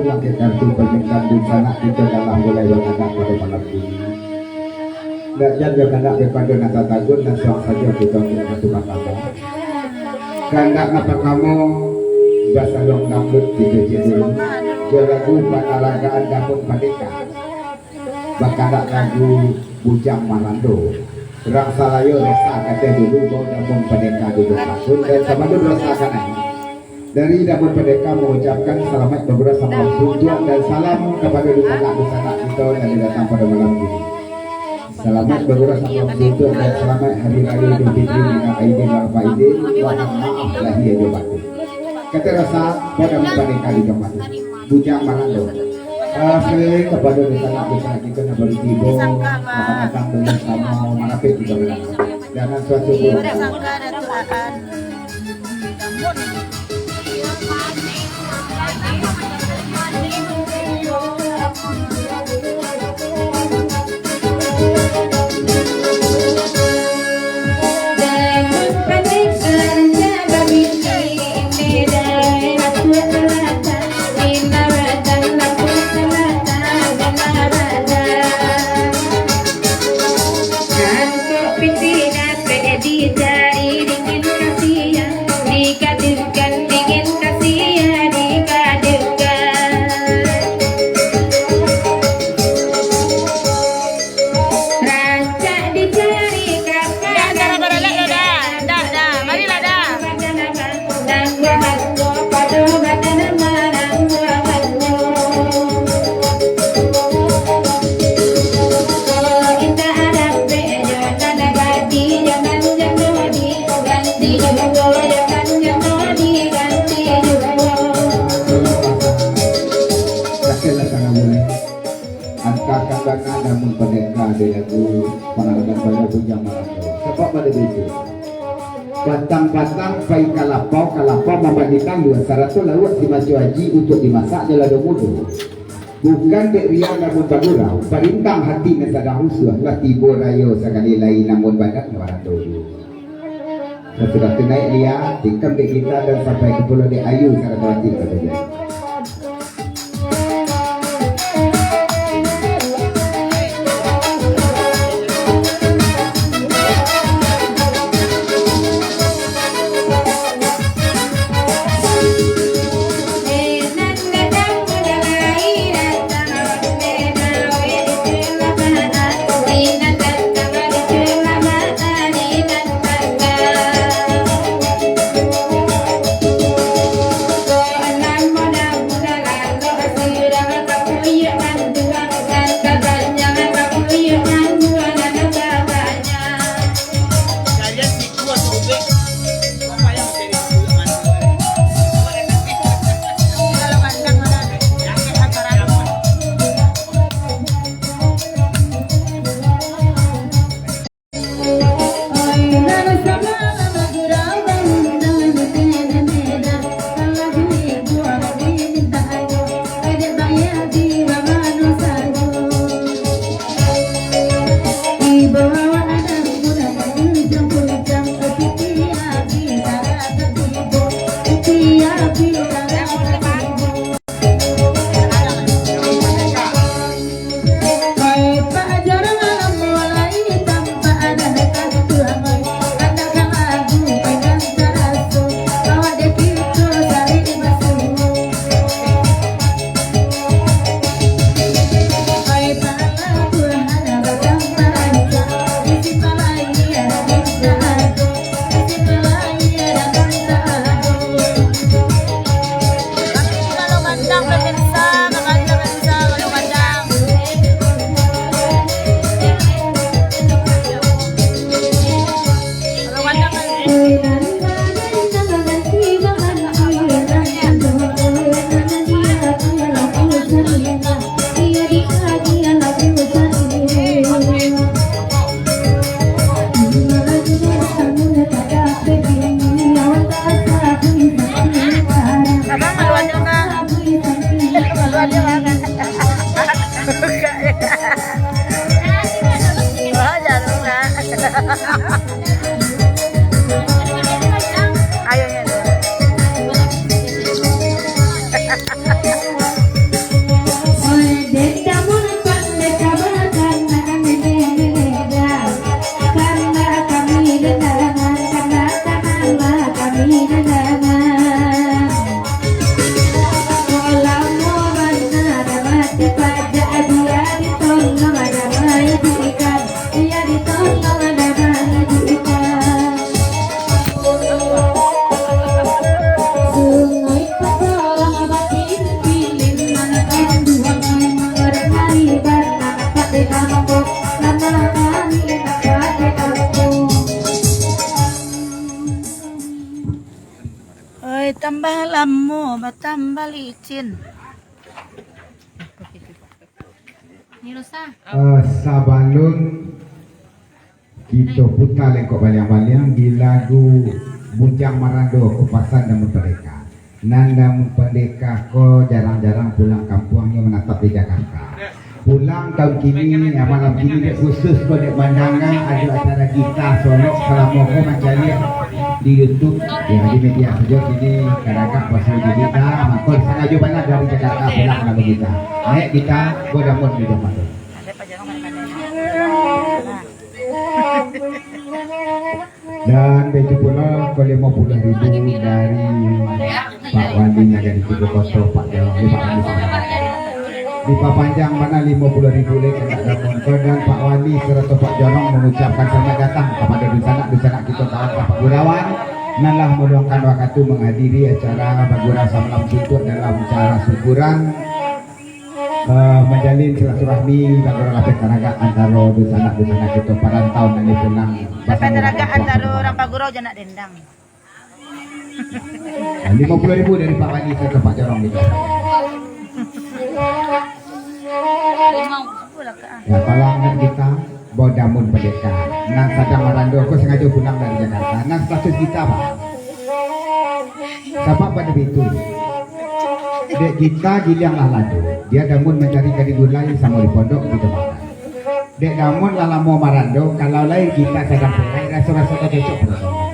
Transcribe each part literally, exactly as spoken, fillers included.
Pakai kartu pernikahan di sanak kito dalam mulai bakanak pado malam kini. Dak jan jo kandak daripada nan tatagun, nan suang sajo kito ambiak kartu partamo. Kandak nan partamo, basaluang dangdut kito cek dulu, jo lagu panaragaan Damun Pandeka. Bakandak lagu Bujang Marando. Rang salayo resa kateh dulu, bau Damun Pandeka dulu pantun, dan sabandum resa kanai. Dari Damun Pandeka mangucapkan salamaik bagurau sambung suntuak dan salam kapado dunsanak-dunsanak kito nan datang pado malam kini. Salamaik bagurau sambung suntuak dan salamaik Hari Rayo Idul Fitri minal aidin wal faizin, mohon maaf lahia jo batin. Kata rasa, bau Damun Pandeka di Damun Bujang Marando. Ah, salamaik kapado dunsanak-dunsanak kito nan baru tibo, selamat datang dulu samo marapek di Bagadang. Jangan suatu pun. Angkok pitih dapek dicari, dingin kasiah dikadukkan, dingin kasiah dikadukkan. Rancak dicari kapan. Dah, dah, dah, dah, dah, dah. Dah, dah. Marilah, dah. Rasakanlah tangan boleh. Antakan bana Damun Pandeka dari lagu Panaragaan Bujang Marando. Sabab pada baitu. Patang-patang pai ka lapau, ka lapau mamandingkan dua sarato lauak si maco aji untuak dimasak jo lado mudo. Bukan dek riang Damun bagurau, parintang hati nan sadang rusuah, lah tibo rayo sakali lai, namun badan marando juo. Sasudah tu naiak lia, tikam dek gita dan sampai ka pulo dek ayu sarato aci ka tujuan. Abang malu aja, Kak. Malu aja, Kak. Ayo, ayo. Lamo batambah licin. Ni rusak. Eh, sabalun kito puta lengkok baliang-baliang di lagu Bujang Marando, ko pasan Damun Pandeka. Nan Damun Pandeka ko jarang-jarang pulang kampuang, nyo manatap di Jakarta. Pulang taun kini, ah, malam kini dek khusus ko dek mandanga ado acara gita solok salamo ko mancaliak di YouTube, ya, di media sajo kini kadagak pasal di gita, mako sangajo bana dari Jakarta pulang lagu gita. Naik gita, Bo Damun di Jakarta. Dan baitu pulo ko limo puluah ribu dari Pak Wali Nagari Tigo Koto, Pak Jarong, eh, Pak Wali. Dipapanjang bana limo puluah ribu lai kandak Damun ko, dan Pak Wali sarato Pak Jarong mangucapkan salamat datang kapado dunsanak-dunsanak kito, kawan kapagurauan nan lah maluangkan wakatu manghadiri acara bagurau samalam suntuak dalam cara syukuran, eh, manjalin silaturahmi bagurau lapeh taragak antaro dunsanak-dunsanak kito parantau nan pulang basamo taragak antaro urang pagurau jo anak dendang. Limo puluah ribu dari Pak Wali sarato Pak Jarong gitu. Ya, tolong nak gita, Bo Damun Pandeka. Nan sadang marando ko sangajo pulang dari Jakarta. Nan status gita, Pak. Sabab pado itu, dek gita giliang lah lado, dia Damun mancari kari gulai samo di pondok kito makan. Dek Damun lah lamo marando, kalau lai gita sadang perai, raso-raso ka cocok pado Damun.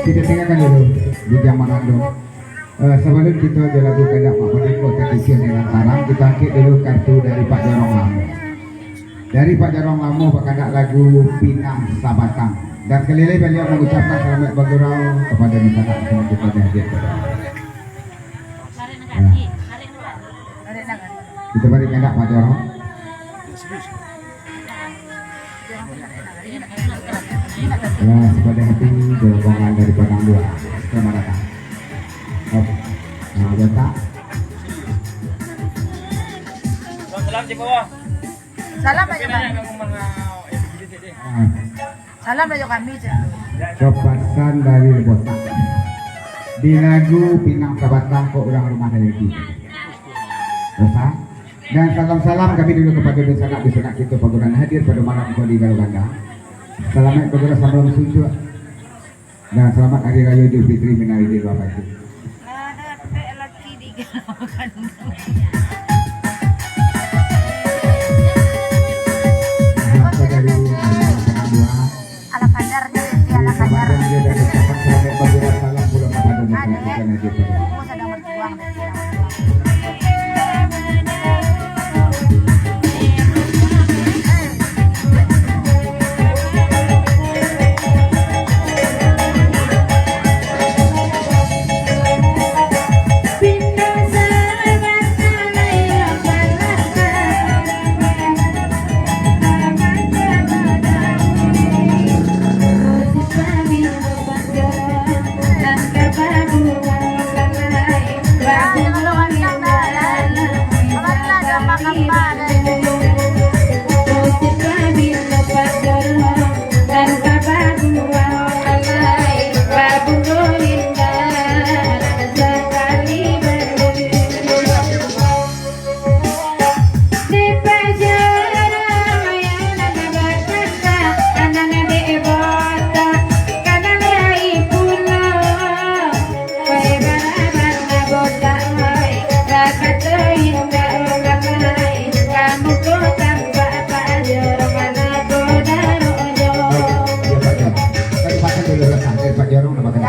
Kita dengarkan dulu di zaman anu. Eh, sabalun kito jo lagu kandak Mak Madin ko takisah dengan tarang, kito angkek dulu kartu dari Pak Jarong Lamo. Dari Pak Jarong Lamo bakandak lagu Pinang Sabatang. Dan sakali lai baliau mangucapkan salamaik bagurau kapado masyarakat kito di Haji. Nah. Kito bari kandak Pak Jarong. Ya, kepada hati, rombongan dari Padang Dua. Selamat datang. Op. Nah, datang. Salam, Cik Wawa. Salam aja, Bang. Nah. Salam aja kami, Cik. Kepasan dari Botak. Di lagu Pinang Sabatang kok urang rumah dari Dosa. Dan salam-salam kami dulu kepada dunsanak-dunsanak kito pagunan hadir pada malam ko di Galo Gandang. Salamaik bagurau sabalun suntuak. Dan selamat Hari Raya Idul Fitri minal aidin wal faizin. Nah, ada pek laki di Galo Gandang. Nah, ko dari, eh, Ala kadar, Dik, Dik, ala kadar. Salam dari Dik, Dik, salam pulang kepada Dik, Dik, Dik. Aku sedang berjuang, Dik, Dik.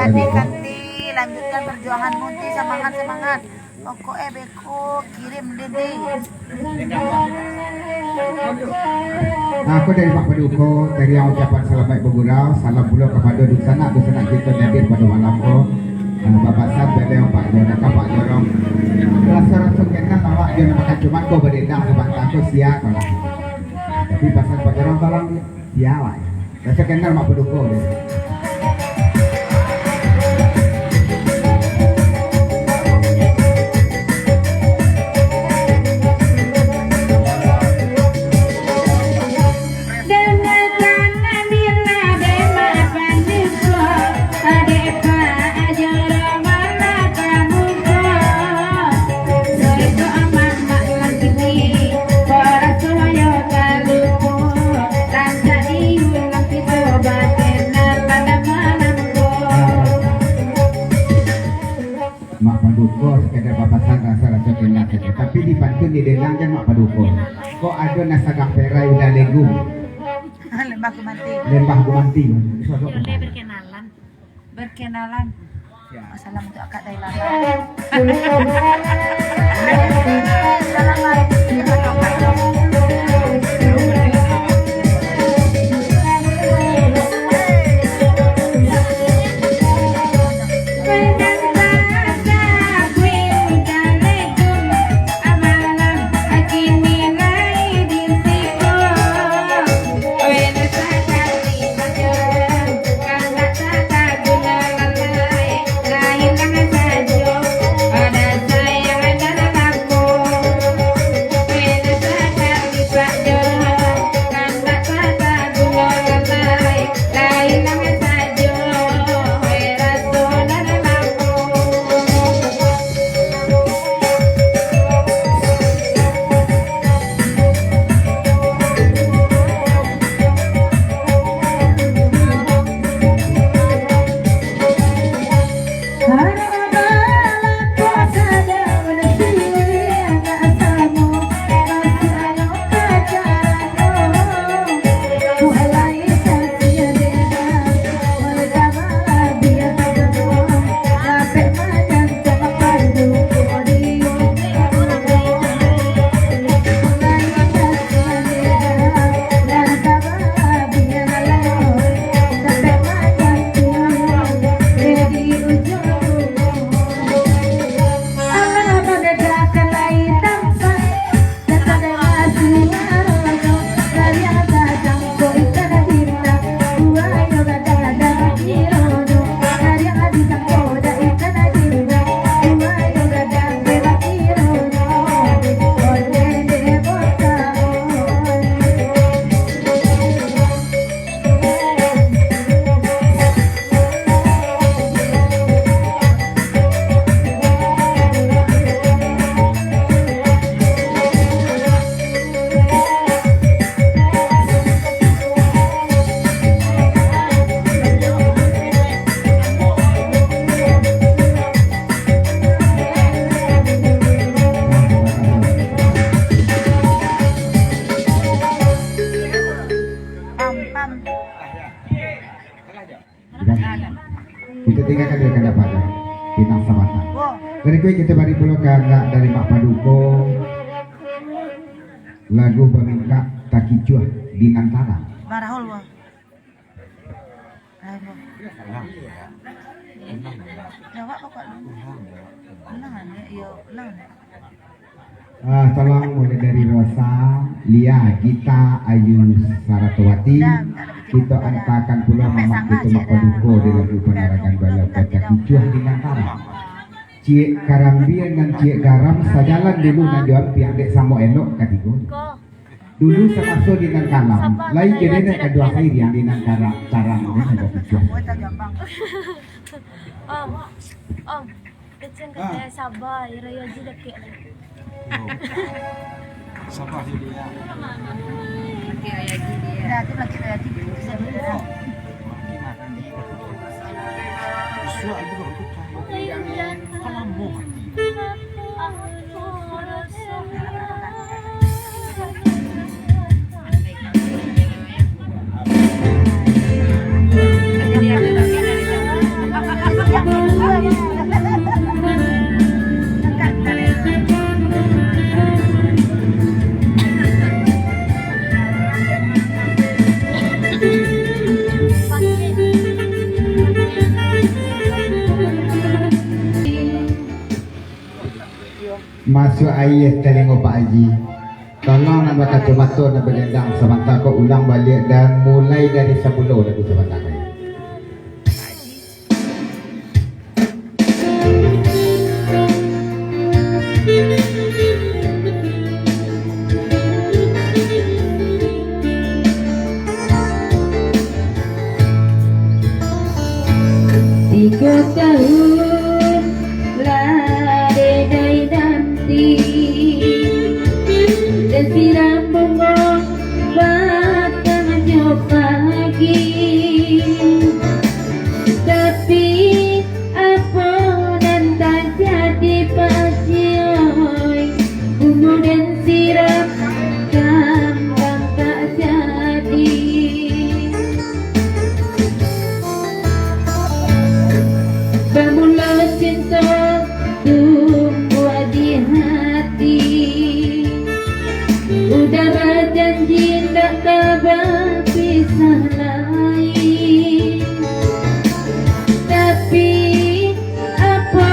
Jadi, Kanti, lanjutkan perjuangan Munti, semangat, semangat. Pokok e beko kirim dede. Nah, aku dari Mak Paduko, tariang ucapan salamaik bagurau, salam pulo kapado dunsanak-dunsanak kito nan hadir pado malam ko. Nah, bapasan baliau Pak Jorong, ka Pak Jorong. Raso-raso kenal awak jo nan makan cuman ko badendang sabanta ko sia ko lah. Tapi pasan Pak Jorong tolong sia awak. Raso kenal Mak Paduko. Mak Paduko sakadar bapasan raso-raso kenal sajo. Tapi di pantun di denang jan Mak Paduko. Kok ado nan sagah perai udah legu. Lembah Gumanti. Lembah Gumanti. Berkenalan. Berkenalan. Ya. Salam untuk Akak Dailala. Salam baik. Oke, kita bari pulo ka anak dari Mak Paduko. Lagu bamingkak Takicuah di Nantara. Barahol, wah. Barahol. Ulang, ya. Ulang, ya. Jawab apa, Pak? Ulang, ya. Ulang, ya. Iyo, ulang, ya. Ah, tolong mulai dari Rosa, Lia, Gita, Ayu, Saratowati. Kita antakan pulo mamak kita Mak Paduko di lagu Panaragan Bala Kota Kicuah di Nantara. Ciek karambia nan ciek garam sajalan dulu nan jo ampiang dek samo elok katigo. Dulu samaso di nan kalam, lai kini nan kaduo sairiang di nan karam, karam ni nan bakicuah. Om, om, kecil kata sabar, Raya Haji dakek lah. Sabar, Lia. Dakek Raya Haji dia. Dah, tu dakek Raya Haji. Bisa dulu. Masuak aia talingo Pak Haji. Tolong nan bakacomato nan badendang sabanta ko ulang baliak dan mulai dari samulo lagu sabanta ko. Tigo tahun lah denai nanti, den siram bungo patang jo pagi. Tapi, apo nan tajadi, Pak Haji, oi? Bungo den siram kambang tak jadi. Bamulo cinto tumbuah di hati. Udah bajanji ndak ka bapisah lai. Tapi, apo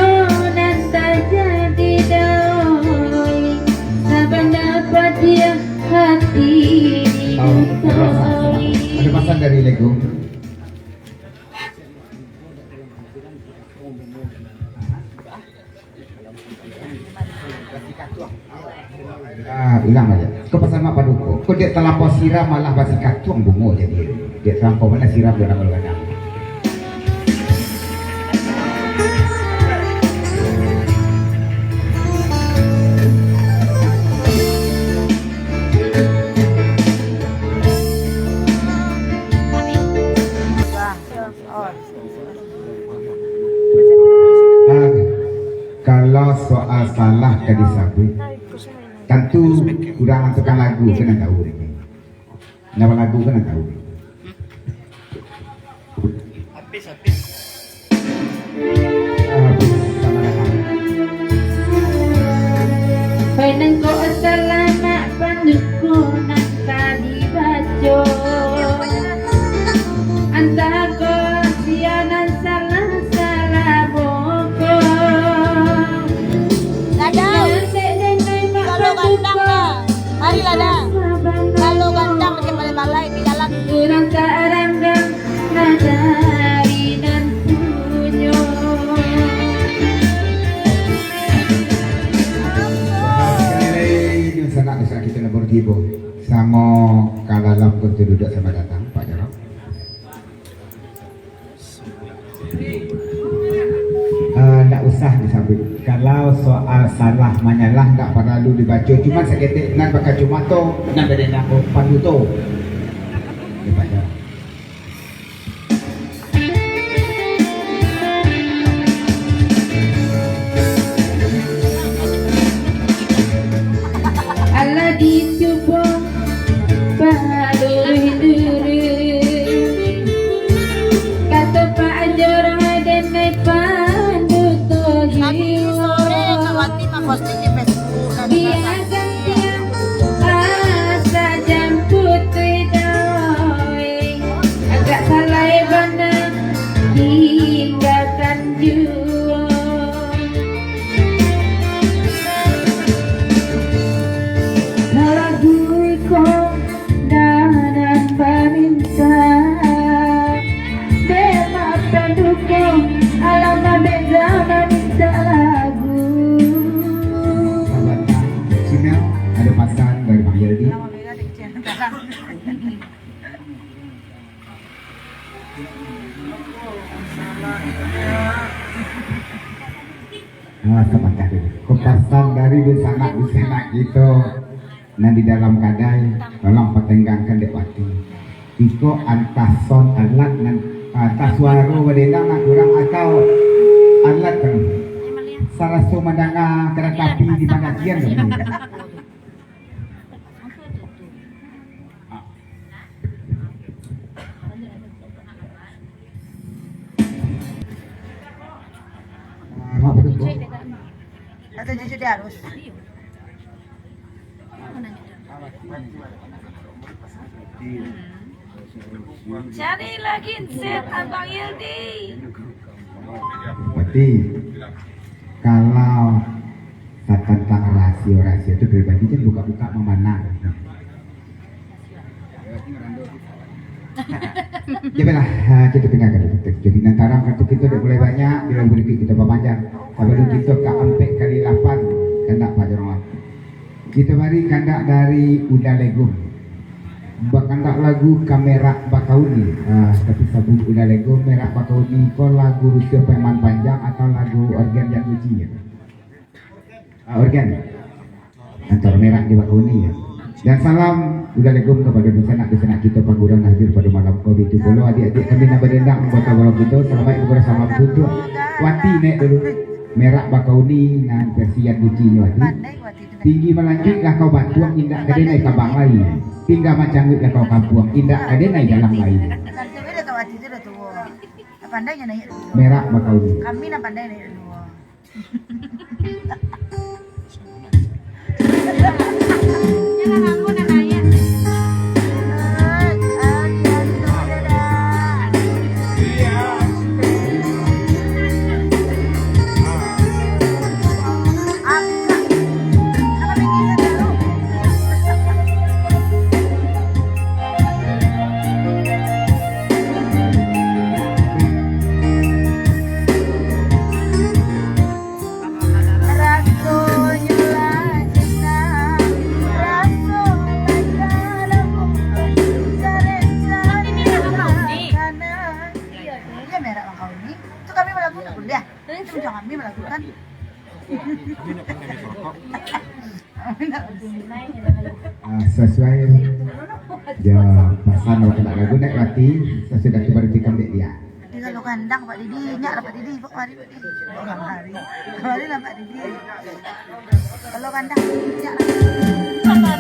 nan tajadi doi? Sabana padiah hati. Tahu, terasa. Ada pasan dari Lego. Ah, ulang aja. Kau pasal mak paduko. Kau dek talampau siram malah basikatuang bungo jadi. Dek talampau mana siram dalam gadang. Ah, kalau soal salah ka disabuik, tantu urang mantukan lagu kan nan tahu. Nan balagu kan nan tahu. Habis, habis. Ah, habis. Selamat datang. Hai nangko salamak panduko nan ka dibaco. Antah ko sia nan salah-salah boko. Ladang. Kalau gandang lah. Mari ladang. Kalau gandang macam balai-balai di jalan. Urang taranggang nadari nan punyo. Sanak-sanak kita nak bertibo. Samo ka dalam kuntu duduk sama datang, Pak Jarot. Ah, ndak usah disabuik. Kalau soal salah manyalah, ndak paralu dibaco. Cuma saketek nan bakacomato, nan badendang ko, panuto. Dibaco. Alah dicubo. Paluih duruih, kato Pak Jorah denai panduto jiwa. Bia gantiang asa jampuik tu doi. Agak salai bana tinggakan juo. Lagu iko nan baminta. Dek maaf pandukung, alamak beza maminta lagu. Sahabat Cina, ada pasan dari Bang Yeldi. Ah, sabanta dulu. Ko pasan dari dunsanak-dunsanak kito nan di dalam kadai, tolong patenggangkan dek Wati. Iko antah sound alat nan, antah suaro badendang nan kurang atau alat tu. Saraso mandanga karatapi di pandakian tu. Atau jujur dia harus. Cari lagi set Abang Yildi. Berarti kalau tentang rasio-rasio tu pribadi kan buka-buka mamanah. Ya baiklah, ha, kita tinggalkan dulu. Jadi, nan tarang kartu kito dek mulai banyak, bila berikut kita papanjang. Sabalun kito ka ampek kali lapan, kandak Pak Jorong. Kita bari kandak dari Uda Legum. Bakandak lagu Ka Merak Bakauni. Ah, tapi sabalun Uda Legum, Merak Bakauni ko lagu Rusia Paiman Panjang atau lagu organ Jan Uji gitu. Ah, organ. Antaro Merak jo Bakauni, ya. Dan salam Uda Legum kapado dunsanak-dunsanak kito pangguruan hadir pado malam ko. Itu pulo adiak-adiak kami nan badendang anggota balong kito, salamaik babarasamo basuntuak. Wati naik dulu. Merak Bakauni nan versi Jan Uji nyo Wati. Tinggi malanjuik lah kau batuang, indak ka denai kabang lai. Tingga mancangguik lah kau kampuang, indak ka denai dalang lai. Merak Bakauni. Kami nan pandai naik dulu. Iya, Merak Bakauni. Itu kami melakukan kuliah. Itu macam kami melakukan. Ah, sasuai jo pasan awak nak lagu naik Wati, sasudah tu baru tikam dek dia. Jadi kalau kandang Pak Didi, nyak lah Pak Didi, Pak mari Pak Didi. Pak mari. Mari lah Pak Didi. Kalau kandang, nyak lah.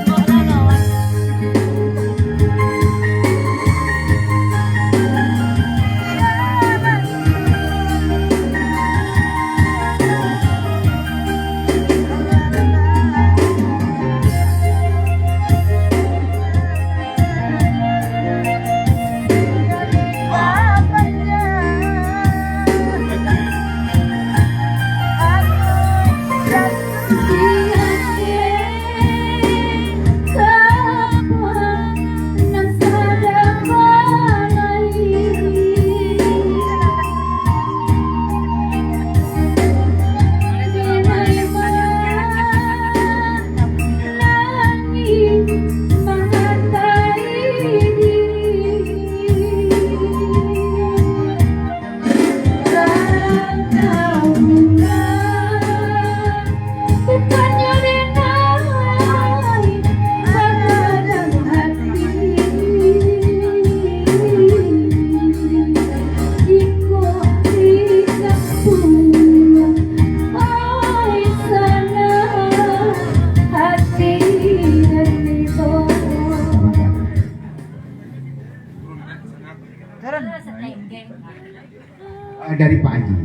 Ah, dari Pak Haji.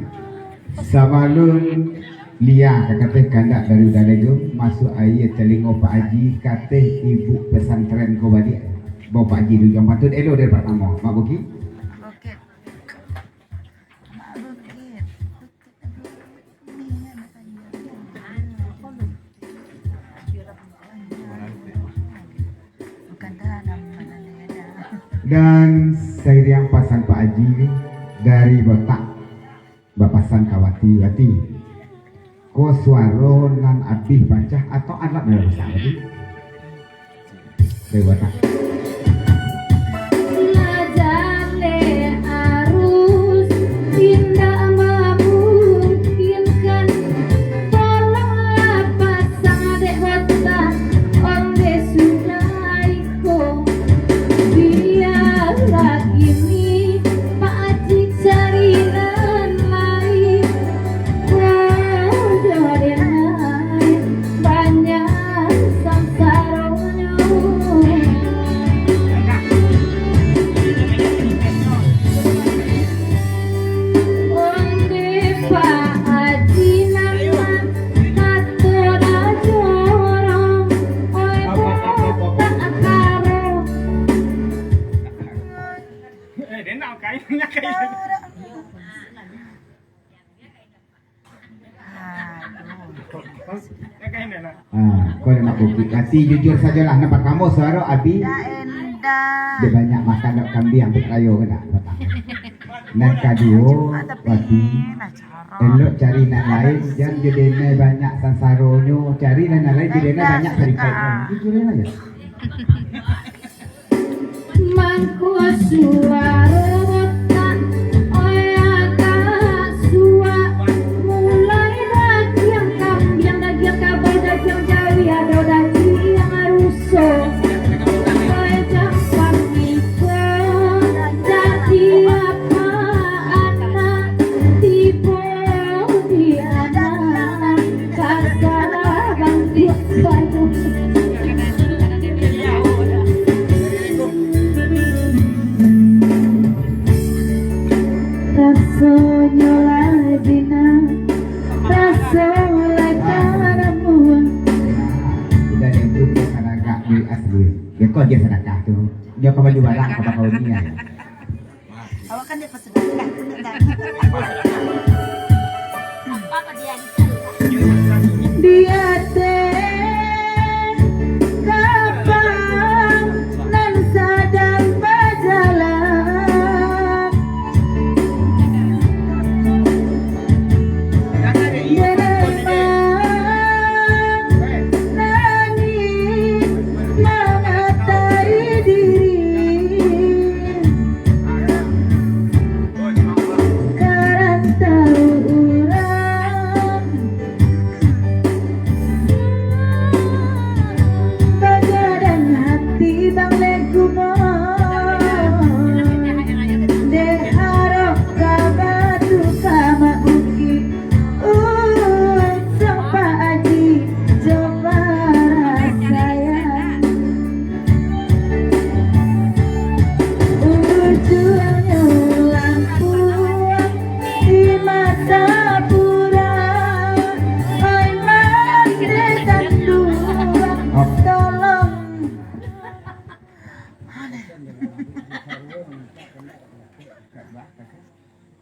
Sabalun Lia, ka kateh kandak dari udara jom, masuak aia talingo Pak Haji, kateh ibu pesantren ko baliak. Bawa Pak Haji dulu, yang patut elo dari partamo, Mak Boki. Bukit. Mak Bukit. Bukan dah nama mana dah. Dan sairiang pasan Pak Haji dari Botak. Bapasan ka wati, wati. Ko suaro nan abih pacah atau alat nan rusak tadi? Dari Batak. Lajale arus indak mamungkinkan. Tolonglah pasang dek Batak, ondeh sudah. Ko, biarlah kini Pak Haji cari nan lain. Bodoh den ai, banyak sangsaronyo. Ondeh Pak Haji nan mato dah jorong, oi botak karo. Eh, dia nak kain, nak kain. Nak kain dia nak. Ah, kau nak bukti. Kasi jujur sajolah. Nampak kamu suara Abi. Dah endah. Dia banyak makan dok kambiang dek rayo ke nak? Nan kaduo, Abi. Elok cari nan lain, jan jo denai banyak sansaronyo. Cari nan lain, jo denai banyak sarikaiknyo. Jujur aja. Mangko suaro botak, oi agak suak, mulai dagiang kambiang, dagiang kabau, dagiang jawi, ado dagiang ruso. Oi jan pangiko, jadi apa anak tibo di anak, kasar bangkit baru. Rasonyo lah jinak, raso lah karamuah. Udah nyentuh ke sadakah duit asli. Ya, kau dia sadakah tu. Dia kau baju barang, kau bakal dunia. Awak kan dia pesedekah, pesedekah. Apa dia? Di ateh kapal nan sadang bajalan. Jeremang nangih mamatai diri. Karantau urang bagadan hati bang lek gumo. Dek harok ka batu ka mak bukik. Untuak Pak Haji jo parasaian. Ujuangnyo lampuang di mata bulan. Oi, mande tanduang, tolong.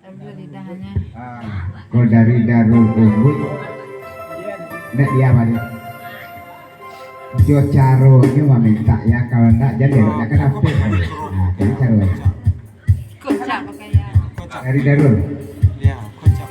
Ambil lidahnya. Ah, kalau dari Darul Ubud, ndak dia balik. Jo caronyo maminta ya, kalau ndak, jan dia ndak ka dapek. Nah, jadi caronyo. Kocak pakai ya. Dari Darul. Ya, kocak.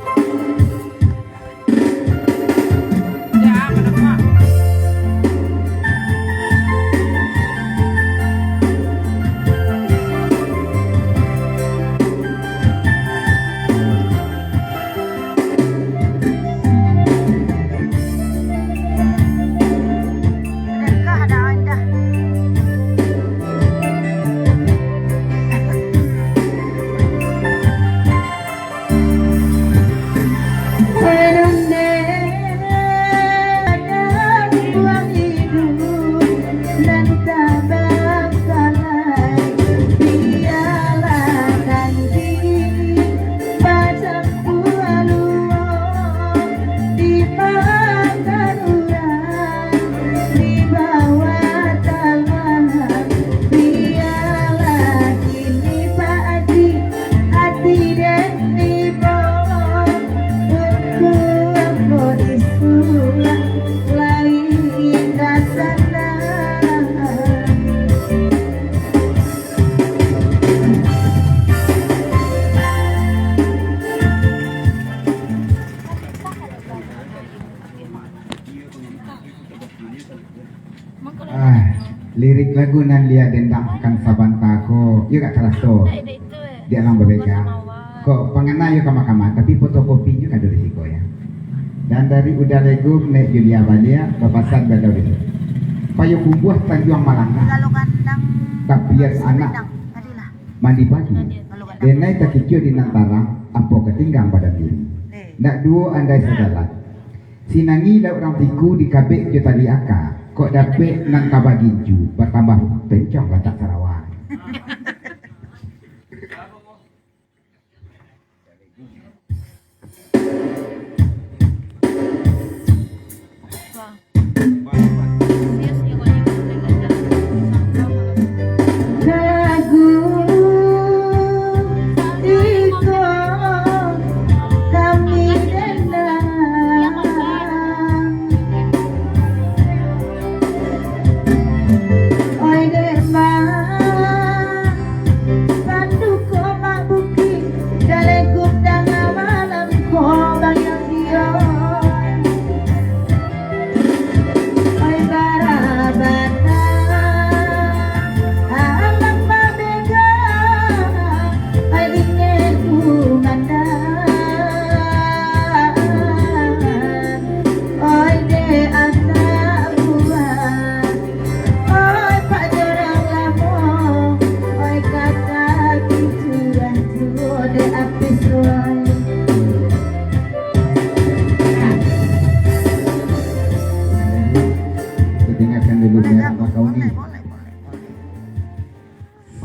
Ah, lirik lagu nan Lia dendangkan sabanta ko, iyo agak taraso di alang babega. Kok pangana iyo kama-kama, tapi fotokopinyo ado di siko, yo. Dan dari Uda Legum, Nek Julia baliak, bapasan baliau di siko. Payokumbuah Tanjuang Malangah, tapian anak mandi pagi. Denai takicuah di nan tarang, apo katinggang badan diri. Nak duo andai sajalan. Sinangi lauak rang tiku dikabek jo tali aka, kok dapek nan ka bagincu, batambah pencong latak sarawa. Lagu iko kami dendang. Oi dek ma, pandu ko mak bukik, dalegum danga malam ko bayang dio. Oi barabana, amak mabega, oi ingin kumandang. Oi dek anak buah, oi Pak Jorang Lamo, oi kata kicuah juo dek Apis, oi. Kita dengarkan dulu Merak Bakauni.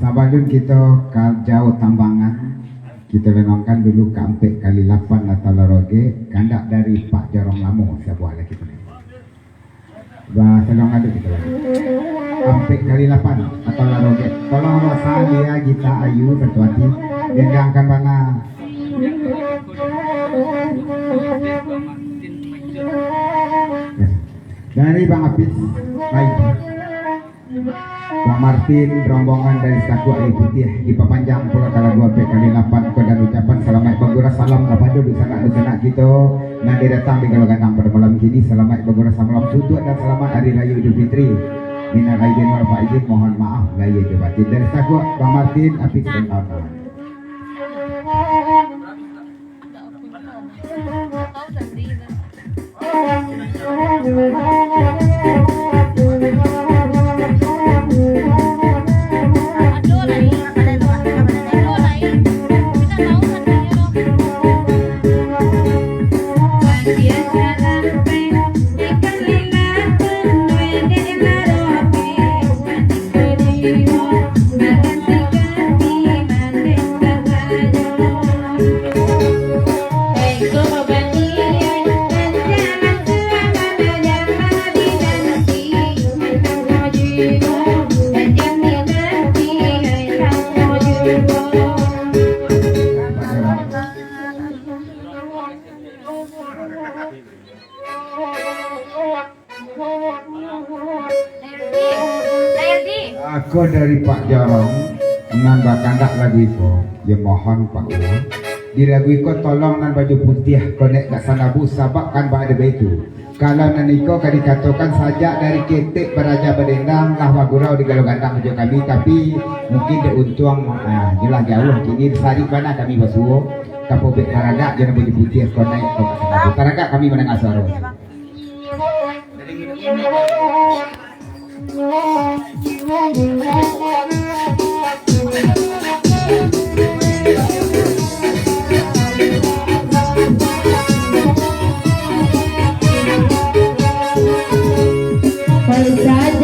Sabalun kito ka jauah tambangan, kito lengongkan dulu ka ampek kali lapan atau larogek, kandak dari Pak Jorong Lamo sabuah lagi tu. Ba, salong adu kito lagi. Ampek kali lapan atau larogek. Tolong basa dia Gita Ayu satu hati. Dendangkan bana. Dari Bang Apis, baik. Bang Martin, rombongan dari Sakuak Ayu Putiah, dipapanjang pulo ka lagu ampek kali lapan ko dan ucapan salamaik bagurau salam kapado dunsanak-dunsanak kito nan didatang di Galo Gandang pado malam kini. Salamaik bagurau salam suntuak dan salamaik Hari Rayo Idul Fitri. Minal aidin wal faizin, mohon maaf lahia jo batin. Dari Sakuak, Bang Martin, Apis dan kawan-kawan. Ako dari Pak Jorong, nan bakandak lagu iko, yo mohon Pak Uwo. Di lagu iko tolong nan baju putiah ko nek dak sanabu, sabab kan ba ado baitu. Kalau nan iko ka dikatokan sajak dari ketek baraja badendang lah bagurau di Galo Gandang jo kami, tapi mungkin dek untuang, ah, jelah jauah kini sarik bana kami basuo, ka pobek taragak jo nan baju putiah ko nek ko dak sanabu. Taragak kami mandanga suaro.